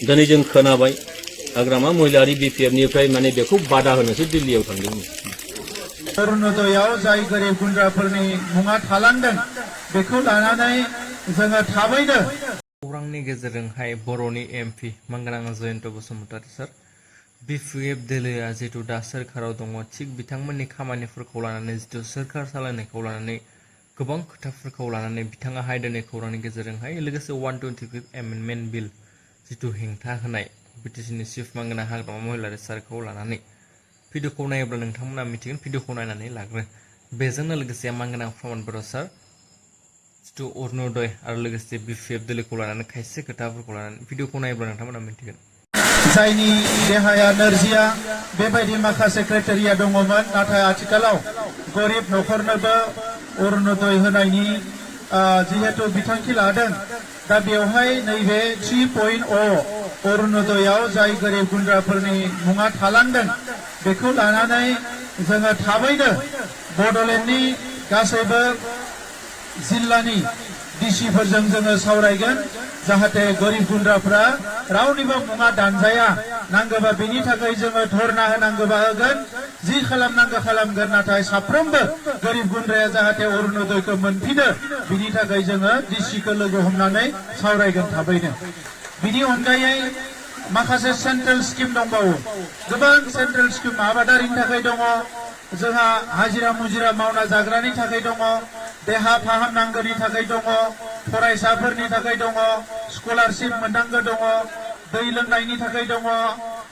दिनै जों खोनाबाय हाग्रामा महिलारि बिपिएफनिफ्राय माने बेखौ बादा होनोसो दिल्लीयाव थांदोंमोन। अरुणोदयाव जाय गोरिब गुन्द्राफोरनि मुङा थालांदों बेखौ लानानै जोङो थाबैनो खौरांनि गेजेरजोंहाय बर'नि एमपि मांग्रां जयन्त बसुमतारी सार बिपिएफ दोलोआ जिथु दा सोरखाराव दङ थिग बिथांमोननि खामानिफोरखौ लानानै जिथु सोरखार सालायनायखौ लानानै गोबां खोथाफोरखौ लानानै बिथाङाहाय दिनै खौरांनि गेजेरजोंहाय लोगोसे 125 एमेन्डमेन्ट बिल जिथु हेंथा होनाय बिटिसिनि चिफ मांगोना हाग्रामा महिलारि सारखौ लानानै भिडिअखौ नायोब्ला नोंथांमोना मिथिगोन भिडिअखौ नायनानै लाग्रो बेजोंनो लोगोसे मांगोना प्रमद बर' सार जिथु अरुणोदय आरो लोगोसे बिपिएफ दोलोखौ लानानै खायसे खोथाफोरखौ लानानै भिडिअखौ नायोब्ला नोंथांमोना मिथिगोन। जायनि देहाया नोरजिया बेबायदि माखासे क्राइटेरिया दङमोन नाथाय आथिखालाव गरिब न'खरनोबो अरुणोदय होनायनि जिहेतु बिथांखि लादों दा बेवहाय नैबे 3.0 अरुणोदयाव जाय गोरिब गुन्द्राफोरनि मुङा थालांदों बेखौ लानानै जोङो थाबैनो बड'लेण्डनि गासैबो जिल्लानि डिसिफोरजों जोङो सावरायगोन जाहाथे गोरिब गुन्द्राफ्रा रावनिबो मुङा दानजाया नांगौबा बेनि थाखाय जोङो धरना होनांगौबा होगोन जि खालामनांगौ खालामगोन नाथाय साफ्रोमबो गोरिब गुन्द्राया जाहाथे अरुणोदयखौ मोनफिनो बिनि थाखाय जोङो डिसिखौ लोगो हमनानै सावरायगोन थाबैनो। बिनि अनगायै माखासे सेन्ट्रेल स्किम दंबावो गोबां सेन्ट्रेल स्किम आबादारिनि थाखाय दङ जोंहा हाजिरा मुजिरा मावना जाग्रानि थाखाय दङ देहा फाहामनांगौनि थाखाय दङ फरायसाफोरनि थाखाय दङ स्कलारशिप मोननांगौ दङ दै लोंनायनि थाखाय दङ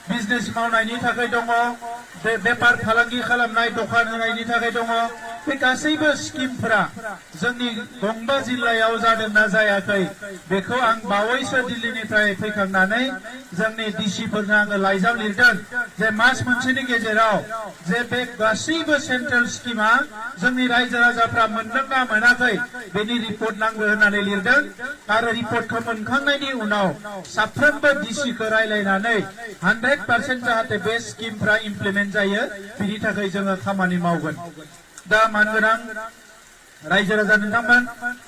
बिजनेस मावनायनि थाखाय दङ बेफार फालांगि खालामनाय दखान होनायनि थाखाय दङ बे गासैबो स्किमफोरा जोंनि गंबा जिल्लायाव जादोंना जायाखै बेखौ आं बावैसो दिल्लीनिफ्राय फैखांनानै जोंनि डिसिफोरनो आङो लाइजाम लिरदों जे मास मोनसेनि गेजेराव जे बे गासैबो सेन्ट्रेल स्किमा जोंनि रायजो राजाफ्रा मोनदोंना मोनाखै बेनि रिपर्ट नांगौ होननानै लिरदों आरो रिपर्टखौ मोनखांनायनि उनाव साफ्रोमबो डिसिखौ रायलायनानै 100% जाहाथे बे स्किमफ्रा इमप्लिमेन्ट जायो बिनि थाखाय जोङो खामानि मावगोन। दा मानगोनां रायजो राजा नोंथांमोन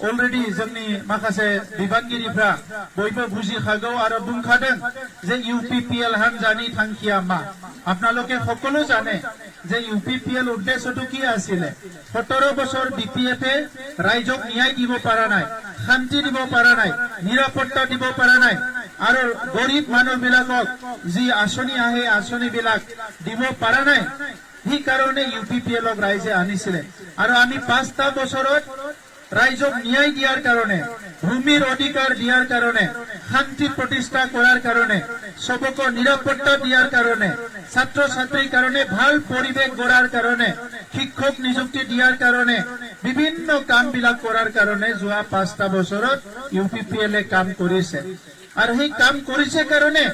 अलरेडि जोंनि माखासे बिबानगिरिफ्रा बयबो बुजिखागौ आरो बुंखादों जे ইউপিপিএল हान्जानि थांखिया मा আপোনালোকে সকলো জানে যে ইউপিপিএল উদ্দেশ্যটো কি আছিল 17 বছৰ বিপিএফে ৰাইজক ন্যায় দিব পৰা নাই শান্তি দিব পৰা নাই নিৰাপত্তা দিব পৰা নাই আৰু গৰীব মানুহবিলাকক যি আঁচনি আহে আঁচনিবিলাক দিব পৰা নাই ही कारणे यूपीपीएलक राइजे आनिছিলে আৰু আমি 5টা বছৰত राइजक न्याय दियार कारणे भूमिर अधिकार दियार कारणे शांति प्रतिष्ठा करार कारणे सबको निरापत्ता दियार कारणे छात्र छात्रीर कारणे ভাল परिवेश गढ़ार कारणे शिक्षक नियुक्ति दियार कारणे विभिन्न काम बिलाक करार कारणे जोआ 5টা বছৰত यूपीपीएले काम কৰিছে আৰু সেই কাম কৰিছে কাৰণে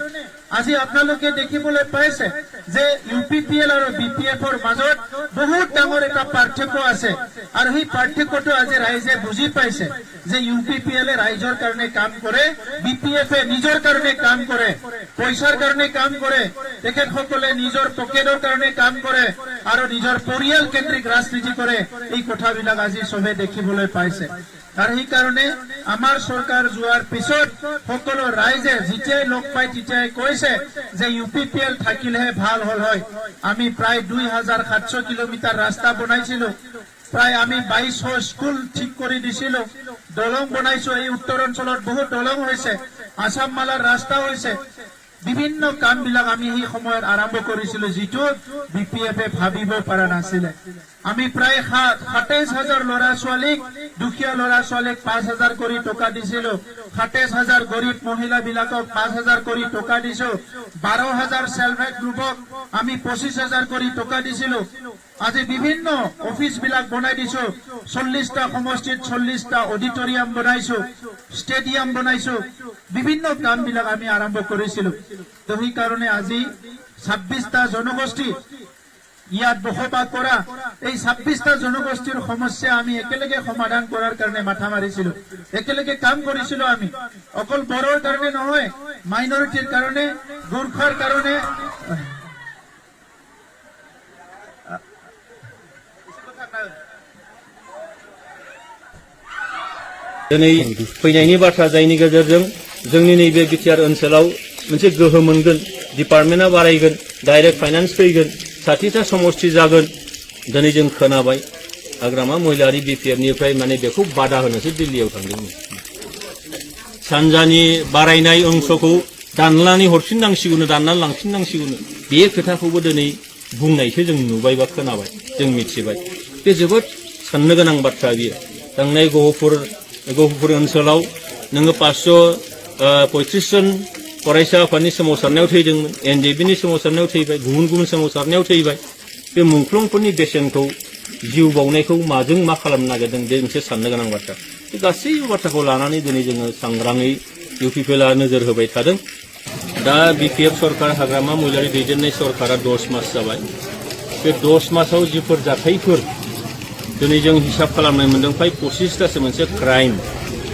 আজি আপোনালোকে দেখিবলৈ পাইছে যে ইউপিপিএল আৰু বিপিএফৰ মাজত বহুত ডাঙৰ এটা পাৰ্থক্য আছে আৰু সেই পাৰ্থক্যটো আজি ৰাইজে বুজি পাইছে যে ইউপিপিএল ৰাইজৰ কাৰণে কাম কৰে বিপিএফে নিজৰ কাৰণে কাম কৰে পইচাৰ কাৰণে কাম কৰে তেখেতসকলে নিজৰ পকেটৰ কাৰণে কাম কৰে আৰু নিজৰ পৰিয়াল কেন্দ্ৰিক ৰাজনীতি কৰে এই কথাবিলাক আজি সবে দেখিবলৈ পাইছে। আর এই কারণে আমার সরকার যোৱাৰ পিছত সকলো রাইজে যেতিয়াই লগ পাই তেতিয়াই কৈছে যে ইউপিপিএল থাকিলেহে ভাল হল হয়। আমি প্রায় 2700 কিলোমিটার রাস্তা বনাইছিলো প্রায় আমি 2200 স্কুল ঠিক করে দিছিলো দলং বনাইছো এই উত্তর অঞ্চলত বহুত দলং হয়েছে আসাম মালার রাস্তা হয়েছে বিভিন্ন কাম বিলাক আমি এই সময়ত আরম্ভ করেছিলো যেটো বিপিএফে ভাবিব পারা নাছিলে। আমি প্রায় 27000 লড়া ছোৱালীক দুখীয়া লড়া ছোৱালীক 5000 কৰি টকা দিছিলো 27000 গৰীব মহিলা বিলাকক 5000 কৰি টকা দিছো 12000 সেলফ হেল্প গ্ৰুপক আমি 25000 কৰি টকা দিছিলো। আজি বিভিন্ন অফিস বিলাক বনাই দিছো 40টা সমষ্টিত 40টা অডিটৰিয়াম বনাইছো স্টেডিয়াম বনাইছো বিভিন্ন কাম বিলাক আমি আৰম্ভ কৰিছিলো। তো এই কারণে আজি 26টা জনগোষ্ঠী ইয়াত বসবাস কৰা এই 26টা জনগোষ্ঠীৰ সমস্যা আমি একেলগে সমাধান কৰাৰ কাৰণে মাথা মাৰিছিলো একেলগে কাম কৰিছিলো। আমি অকল বড়োৰ কাৰণে নহয় মাইনৰিটিৰ কাৰণে গোৰ্খাৰ কাৰণে दिनै फैनायनि बाथ्रा जायनि गेजेरजों जोंनि नैबे बिटिआर ओनसोलाव मोनसे गोहो मोनगोन डिपार्टमेन्टआ बारायगोन डाइरेक्ट फाइनान्स फैगोन 60टा समष्टि जागोन दिनै जों खोनाबाय हाग्रामा महिलारि बिपिएफनिफ्राय माने बेखौ बादा होनोसो दिल्लीयाव थांदोंमोन सानजानि बारायनाय अंशखौ दाननानै हरफिननांसिगौनो दाननानै लांफिननांसिगौनो बे खोथाखौबो दिनै बुंनायसो जों नुबाय बा खोनाबाय जों मिथिबाय बे जोबोद साननो गोनां बाथ्रा बियो थांनाय गहपुर ओनसोलाव नोङो 535 जन फरायसा आफादनि सोमावसारनायाव थैदोंमोन एनडिएफबिनि सोमावसारनायाव थैबाय गुबुन गुबुन सोमावसारनायाव थैबाय बे मुंख्लंफोरनि बेसेनखौ जिउ बावनायखौ माजों मा खालामनो नागिरदों बे मोनसे साननो गोनां बाथ्रा बे गासैबो बाथ्राखौ लानानै दिनै जोङो सांग्राङै इउपिपिएलआ नोजोर होबाय थादों दा बिपिएफ सरकार हाग्रामा महिलारि दैदेननाय सरकारा 10 मास जाबाय बे 10 मासाव जिफोर जाथायफोर दिनै जों हिसाब खालामनाय मोनदों फ्राय 25टासो मोनसे क्राइम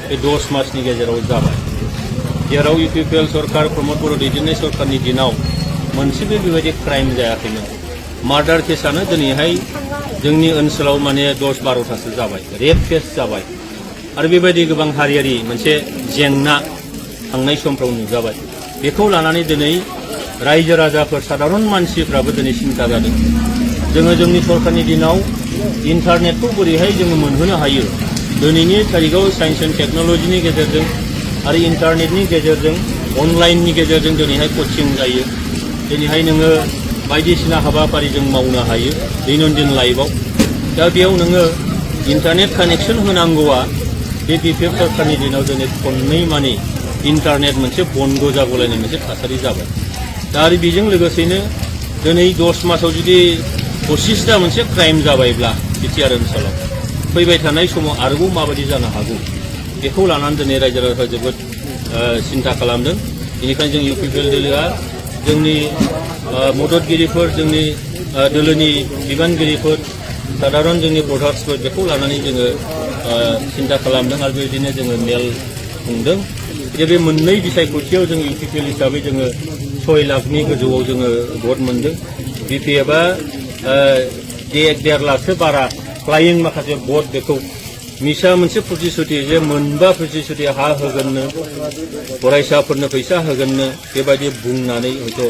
बे 10 मासनि गेजेराव जाबाय जेराव इउपिपिएल सरकार प्रमद बर' दैदेननाय सरकारनि दिनाव मोनसेबो बेबायदि क्राइम जायाखैमोन मार्डार केसानो दिनैहाय जोंनि ओनसोलाव माने 10-12टासो जाबाय रेप केस जाबाय आरो बेबायदि गोबां हारियारि मोनसे जेंना थांनाय समफ्राव नुजाबाय बेखौ लानानै दिनै रायजो राजाफोर साधारन मानसिफ्राबो दिनै सिन्था जादों जोङो जोंनि सरकारनि दिनाव इन्टारनेटखौ बोरैहाय जोङो मोनहोनो हायो दिनैनि तारिखाव साइन्स एन्ड टेक्न'लजिनि गेजेरजों आरो इन्टारनेटनि गेजेरजों अनलाइननि गेजेरजों दिनैहाय कचिं जायो दिनैहाय नोङो बायदिसिना हाबाफारि जों मावनो हायो दैनन्दिन लाइफआव दा बेयाव नोङो इन्टारनेट कानेक्सन होनांगौआ बे बिपिएफ सरकारनि दिनाव दिनै खननै माने इन्टारनेट मोनसे बन्द जागलायनाय मोनसे थासारि जाबाय दा आरो बेजों लोगोसेनो दिनै 10 मासाव जुदि 25टा मोनसे क्राइम जाबायब्ला बिटिआर ओनसोलाव फैबाय थानाय समाव आरोबाव माबायदि जानो हागौ बेखौ लानानै दिनै रायजो राजाफ्रा जोबोद सिन्था खालामदों बेनिखायनो जों इउपिपिएल दोलोआ जोंनि मददगिरिफोर जोंनि दोलोनि बिबानगिरिफोर साधारन जोंनि भटार्सफोर बेखौ लानानै जोङो सिन्था खालामदों आरो बेबायदिनो जोङो मेल खुंदों जे बे मोननै बिसायख'थियाव जों इउपिपिएल हिसाबै जोङो 6 लाखनि गोजौआव जोङो भट मोनदों बिपिएफआ 1.5 लाखसो बारा फ्लाइं माखासे भट बेखौ मिसा मोनसे प्रतिश्रुति जे मोनबा प्रतिश्रुति हा होगोननो फरायसाफोरनो फैसा होगोननो बेबायदि बुंनानै हयथ'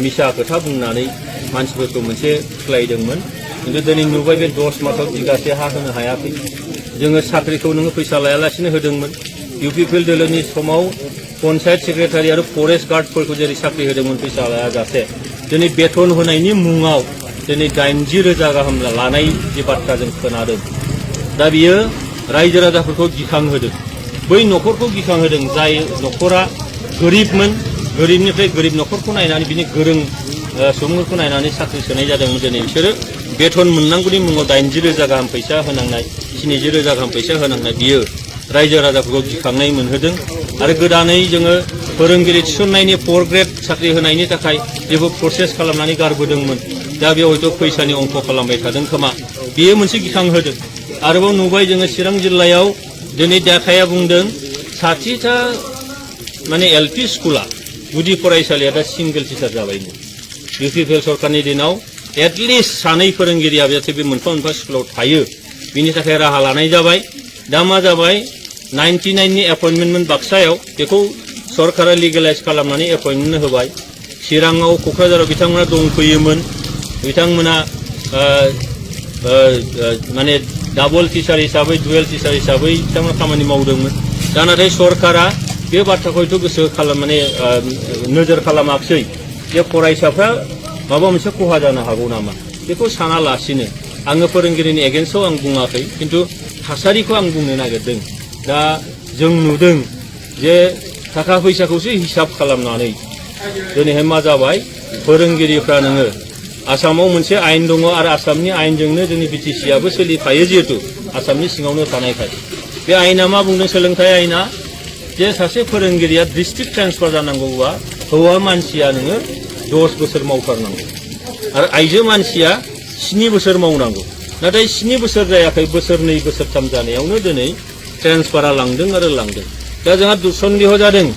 मिसा खोथा बुंनानै मानसिफोरखौ मोनसे खालायदोंमोन खिन्थु दिनै नुबाय बे 10 मासाव बिगासे हा होनो हायाखै जोङो साख्रिखौ नोङो फैसा लायालासिनो होदोंमोन इउपिपिएल दोलोनि समाव पन्चायत सेक्रेटारि आरो फरेस्ट गार्डफोरखौ जेरै साख्रि होदोंमोन फैसा लायाजासे दिनै बेथन होनायनि मुङाव दिनै 80,000 गाहाम लानाय जे बाथ्रा जों खोनादों दा बियो रायजो राजाफोरखौ गिखांहोदों बै न'खरखौ गिखांहोदों जाय न'खरा गोरिबमोन गोरिबनिफ्राय गोरिब न'खरखौ नायनानै बिनि गोरों सुबुंफोरखौ नायनानै साख्रि सोनाय जादोंमोन दिनै बिसोरो बेथन मोननांगौनि मुङाव 80,000 गाहाम फैसा होनांनाय 70,000 गाहाम फैसा होनांनाय बियो रायजो राजाफोरखौ गिखांनाय मोनहोदों आरो गोदानै जोङो फोरोंगिरि थिसननायनि 4 ग्रेड साख्रि होनायनि थाखाय जेबो प्रसेस खालामनानै गारबोदोंमन दा बेयाव हयथ' फैसानि अंक खालामबाय थादों खोमा बेयो मोनसे गिखांहोदों आरोबाव नुबाय जोङो चिरां जिल्लायाव दिनै डाटाया बुंदों 60टा माने एलपि स्कुला गुदि फरायसालिया दा सिंगल टिचार जाबायनो इउपिपिएल सरकारनि दिनाव एटलिस्ट सानै फोरोंगिरिया जाहाथे बे मोनफा मोनफा स्कुलाव थायो बिनि थाखाय राहा लानाय जाबाय दा मा जाबाय 99नि एपइन्टमेन्टमोन बाक्सायाव बेखौ सरकारा लिगेलाइज खालामनानै एपइन्टमेन्ट होबाय चिराङाव क'क्राझाराव बिथांमोना दंफैयोमोन बिथांमोना माने डाबल टिचार हिसाबै डुवेल टिचार हिसाबै बिथांमोना खामानि मावदोंमोन दा नाथाय सरकारा बे बाथ्राखौ हयथ' गोसो खालाम माने नोजोर खालामाखिसै जे फरायसाफ्रा माबा मोनसे खहा जानो हागौ नामा बेखौ सानालासिनो आङो फोरोंगिरिनि एगेन्स्टआव आं बुङाखै खिन्थु थासारिखौ आं बुंनो नागिरदों दा जों नुदों जे थाखा फैसाखौसो हिसाब खालामनानै दिनैहाय मा जाबाय फोरोंगिरिफ्रा नोङो आसामाव मोनसे आयेन दङ आरो आसामनि आयेनजोंनो जोंनि बिटिसिआबो सोलिफायो जिहेतु आसामनि सिङावनो थानायखाय बे आयेना मा बुंदों सोलोंथाइ आयेना जे सासे फोरोंगिरिया डिस्ट्रिक्ट ट्रान्सफार जानांगौबा हौवा मानसिया नोङो 10 बोसोर मावथारनांगौ आरो आइजो मानसिया 7 बोसोर मावनांगौ नाथाय 7 बोसोर जायाखै बोसोरनै बोसोरथाम जानायावनो दिनै ट्रेन्सफारा लांदों आरो लांदों दा जोंहा सन्देह जादों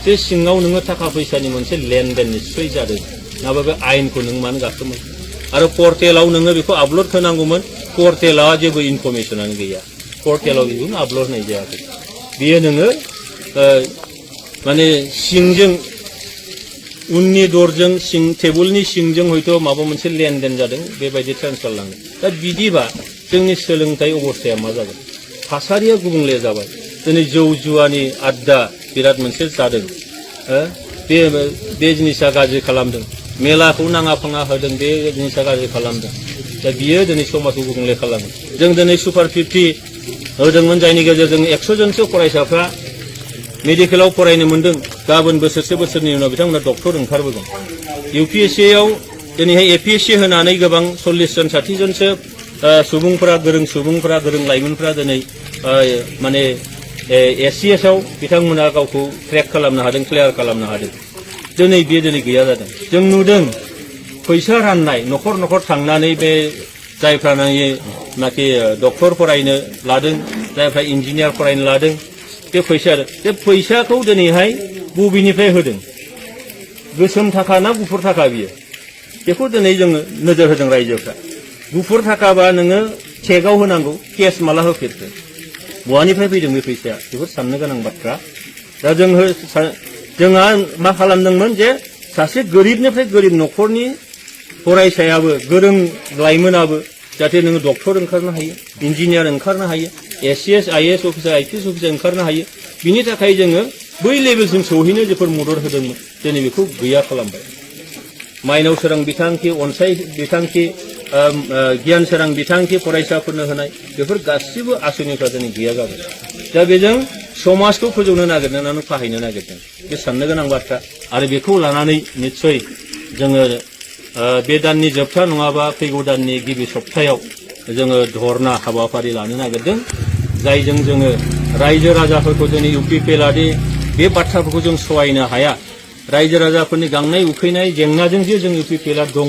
जे सिङाव नोङो थाखा फैसानि मोनसे लेनदेन निस्सय जादों नाबा बे आयेनखौ नों मानो गाखोमोन आरो पर्टेलाव नोङो बेखौ आपल'ड होनांगौमोन पर्टेलाव जेबो इनफरमेसनानो गैया पर्टेलाव बेखौनो आपल'ड होनाय जायाखै बेयो नोङो माने सिंजों उननि दरजों सिं टेबुलनि सिंजों हयथ' माबा मोनसे लेनदेन जादों बेबायदि ट्रेन्सफार लांदों दा बिदिबा जोंनि सोलोंथाइ अबस्थाया मा जागोन थासारिया गुबुंले जाबाय दिनै जौ जुवानि आड्डा बिराद मोनसे जादों बे जिनिसा गाज्रि खालामदों मेलाखौ नाङा फाङा होदों बे जिनिसा गाज्रि खालामदों दा बियो दिनै समाजखौ गुबुंले खालामो जों दिनै सुपार 50 होदोंमोन जायनि गेजेरजों 100 जनसो फरायसाफ्रा मेडिकेलाव फरायनो मोन्दों गाबोन बोसोरनि उनाव बिथांमोना डक्टर ओंखारबोगोन UPSC आव दिनैहाय APSC होनानै गोबां 40 जन 60 जनसो सुबुंफोरा गोरों लाइमोनफोरा दिनै माने SCS आव बिथांमोना गावखौ क्रेक खालामनो हादों क्लियार खालामनो हादों दिनै गैया जादों जों नुदों फैसा राननाय न'खर थांनानै बे जायफ्रा नाखि डक्टर फरायनो लादों जायफ्रा इन्जिनियार फरायनो लादों बे फैसाखौ दिनैहाय बबेनिफ्राय होदों गोसोम थाखा ना गुफुर थाखा बियो बेखौ दिनै जोङो नोजोर होदों रायजोफ्रा गुफुर थाखाबा नोङो चेकआव होनांगौ केस माला होफेरखो बहानिफ्राय फैदों बे फैसाया बेफोर साननो गोनां बाथ्रा दा जोंहा मा खालामदोंमोन जे सासे गोरिबनिफ्राय गोरिब न'खरनि फरायसायाबो गोरों लाइमोनाबो जाहाथे नोङो डक्टर ओंखारनो हायो इन्जिनियार ओंखारनो हायो SCS IAS officer IPS officer ओंखारनो हायो बिनि थाखाय जोङो बै लेभेलसिम सौहैनो जेफोर मदद होदोंमोन दिनै बेखौ गैया खालामबाय माइनाव सोरां बिथांखि अनसाय बिथांखि गियान सोरां बिथांखि फरायसाफोरनो होनाय बेफोर गासिबो आसनिफ्रा दिनै गैया जाबाय दा बेजों समाजखौ फोजौनो नागिरनानै फाहायनो नागिरदों बे साननो गोनां बाथ्रा आरो बेखौ लानानै निस्सय जोङो बे दाननि जोबथा नङाबा फैगौ दाननि गिबि सप्तायाव जोङो धरना हाबाफारि लानो नागिरदों जायजों जोङो रायजो राजाफोरखौ जोंनि UPPLAदि बे बाथ्राफोरखौ जों सहायनो हाया रायजो राजाफोरनि गांनाय उखैनाय जेंनाजों जे जों UPPLA दङ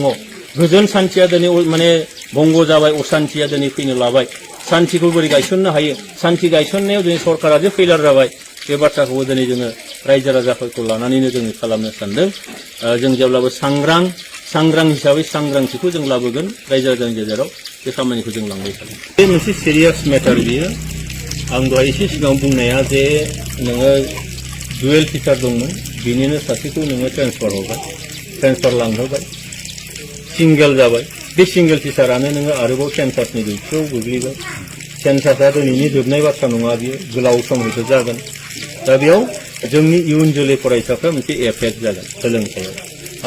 गोजोन सान्थिया दिनै माने भंग जाबाय असान्थिया दिनै फैनो लाबाय सान्थिखौ बोरै गायसननो हायो सान्थि गायसननायाव दिनै सरकारा जे फेलार जाबाय बे बाथ्राखौबो दिनै जोङो रायजो राजाफोरखौ लानानैनो जों खालामनो सानदों जों जेब्लाबो सांग्रां हिसाबै सांग्रांथिखौ जों लाबोगोन रायजो राजानि गेजेराव बे खामानिखौ जों लांबाय थागोन बे मोनसे सिरियास मेटार बियो आं दहाय एसे सिगाङाव बुंनाया जे नोङो डुवेल टिचार दंमोन बिनिनो सासेखौ नोङो ट्रेन्सफार लांहोबाय सिंगेल जाबाय बे सिंगेल टिचारानो नोङो आरोबाव सेन्सासनि डिउटियाव गोग्लैबाय सेन्सासा दिनैनि जोबनाय बाथ्रा नङा बियो गोलाव सम हयथ' जागोन दा बेयाव जोंनि इयुन जोलै फरायसाफ्रा मोनसे एफेक्ट जागोन सोलोंथायाव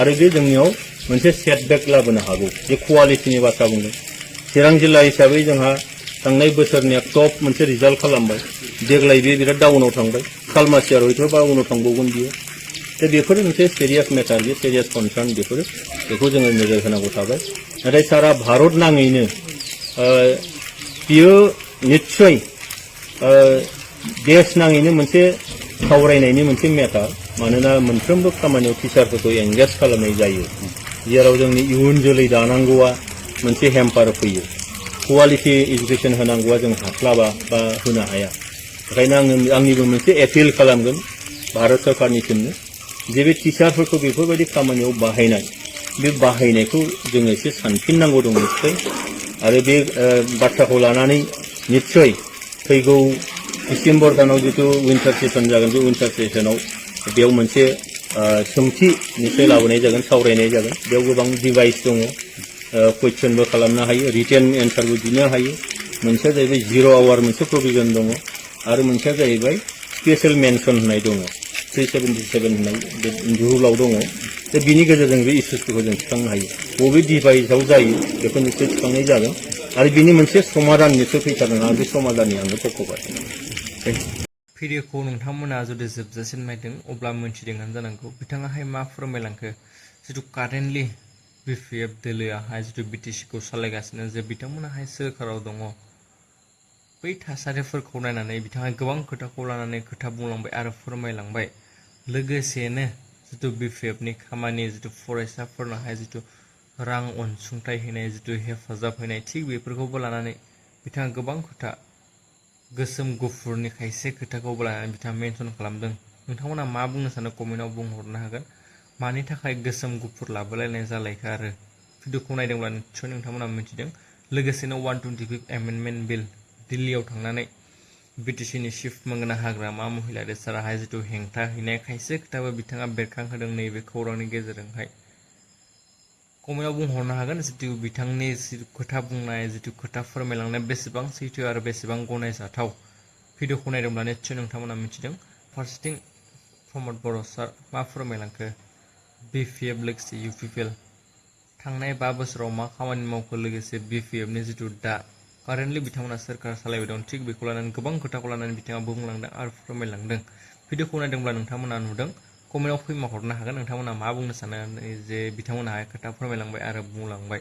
आरो बे जोंनियाव मोनसे सेटबेक लाबोनो हागौ बे कुवालिटिनि बाथ्रा बुंदों चिरां जिल्ला हिसाबै जोंहा थांनाय बोसोरनिया टप मोनसे रिजाल्ट खालामबाय देग्लाय बे बिराद डाउनाव थांबाय खालमासिया हयथ' डाउनाव थांबावगोन बियो दा बेफोर मोनसे सिरियास मेटार बे सिरियास कनसार्न बेखौ जोङो नोजोर होनांगौ थाबाय नाथाय सारा भारत नाङैनो बियो निस्सय देश नाङैनो मोनसे सावरायनायनि मोनसे मेटार मानोना मोनफ्रोमबो खामानियाव टिचारफोरखौ एंगेज खालामनाय जायो जेराव जोंनि इयुन जोलै दानांगौआ मोनसे हेम्पार फैयो कुवालिटि एजुकेसन होनांगौआ जों हास्लाबा बा होनो हाया ओंखायनो आंनिबो मोनसे एपिल खालामगोन भारत सरकारनिसिमनो जे बे टिचारफोरखौ बेफोरबायदि खामानियाव बाहायनाय बे बाहायनायखौ जोङो एसे सानफिननांगौ दं निस्सय आरो बे बाथ्राखौ लानानै निस्सय फैगौ डिसेम्बर दानाव जितु विन्टार सेसन जागोन बे विन्टार सेसनाव बेयाव मोनसे सोंथि निस्सय लाबोनाय जागोन सावरायनाय जागोन बेयाव गोबां डिभाइस दङ कुइसनबो खालामनो हायो रिटेन एन्सारबो दिनो हायो मोनसेया जाहैबाय 0 आवार मोनसे प्रभिजन दङ आरो मोनसेया जाहैबाय स्पेशेल मेनसन होननाय दङ 377 होननाय बे रुलाव दङ दा बिनि गेजेरजों बे इस्युसफोरखौ जों थिखांनो हायो बबे डिभाइसआव जायो बेखौ निस्सय थिखांनाय जागोन आरो बिनि मोनसे समाधान निस्सय फैथारगोन आं बे समाधाननि आङो पक्षपाती भिडिअखौ नोंथांमोना जुदि जोबजासिम नायदों अब्ला मोनथिदोंआनो जानांगौ बिथाङाहाय मा फोरमायलांखो जितु कारेन्टलि BPF दोलोआहाय जितु BTC-खौ सालायगासिनो जे बिथांमोनाहाय सोरखाराव दङ बै थासारिफोरखौ नायनानै बिथाङा गोबां खोथाखौ लानानै खोथा बुंलांबाय आरो फोरमायलांबाय लोगोसेनो जितु BPF-नि खामानि जितु फरायसाफोरनोहाय जितु रां अनसुंथाइ होनाय जितु हेफाजाब होनाय थिग बेफोरखौबो लानानै बिथाङा गोबां खोथा गोसोम गुफुरनि खायसे खोथाखौबो लानानै बिथाङा मेनसन खालामदों नोंथांमोना मा बुंनो सानो कमेन्टआव बुंहरनो हागोन मानि थाखाय गोसोम गुफुर लाबोलायनाय जालायखो आरो भिडिअखौ नायदोंब्ला निस्सय नोंथांमोना मिथिदों लोगोसेनो 125 एमेन्डमेन्ट बिल दिल्लीयाव थांनानै बिटिसिनि चिफ मंगना हाग्रामा महिला रेसाराहाय जिथु हेंथा हैनाय खायसे खोथाबो बिथाङा बेरखांहोदों नैबे खौरांनि गेजेरजोंहाय कमेन्टआव बुंहरनो हागोन जिथु बिथांनि खोथा बुंनाय जिथु खोथा फोरमायलांनाय बेसेबां सैथो आरो बेसेबां गनायजाथाव भिडिअखौ नायदोंब्ला निस्सय नोंथांमोना मिथिदों फारसेथिं प्रमद बर' सार मा फोरमायलांखो BPF लोगोसे UPPL थांनाय 5 बोसोराव मा खामानि मावखो लोगोसे BPFनि जिथु दा कारेन्टलि बिथांमोना सोरखार सालायबाय दं थिग बेखौ लानानै गोबां खोथाखौ लानानै बिथाङा बुंलांदों आरो फोरमायलांदों भिडिअखौ नायदोंब्ला नोंथांमोना नुदों कमेन्टआव फोरमायहरनो हागोन नोंथांमोना मा बुंनो सानो जे बिथांमोना खोथा फोरमायलांबाय आरो बुंलांबाय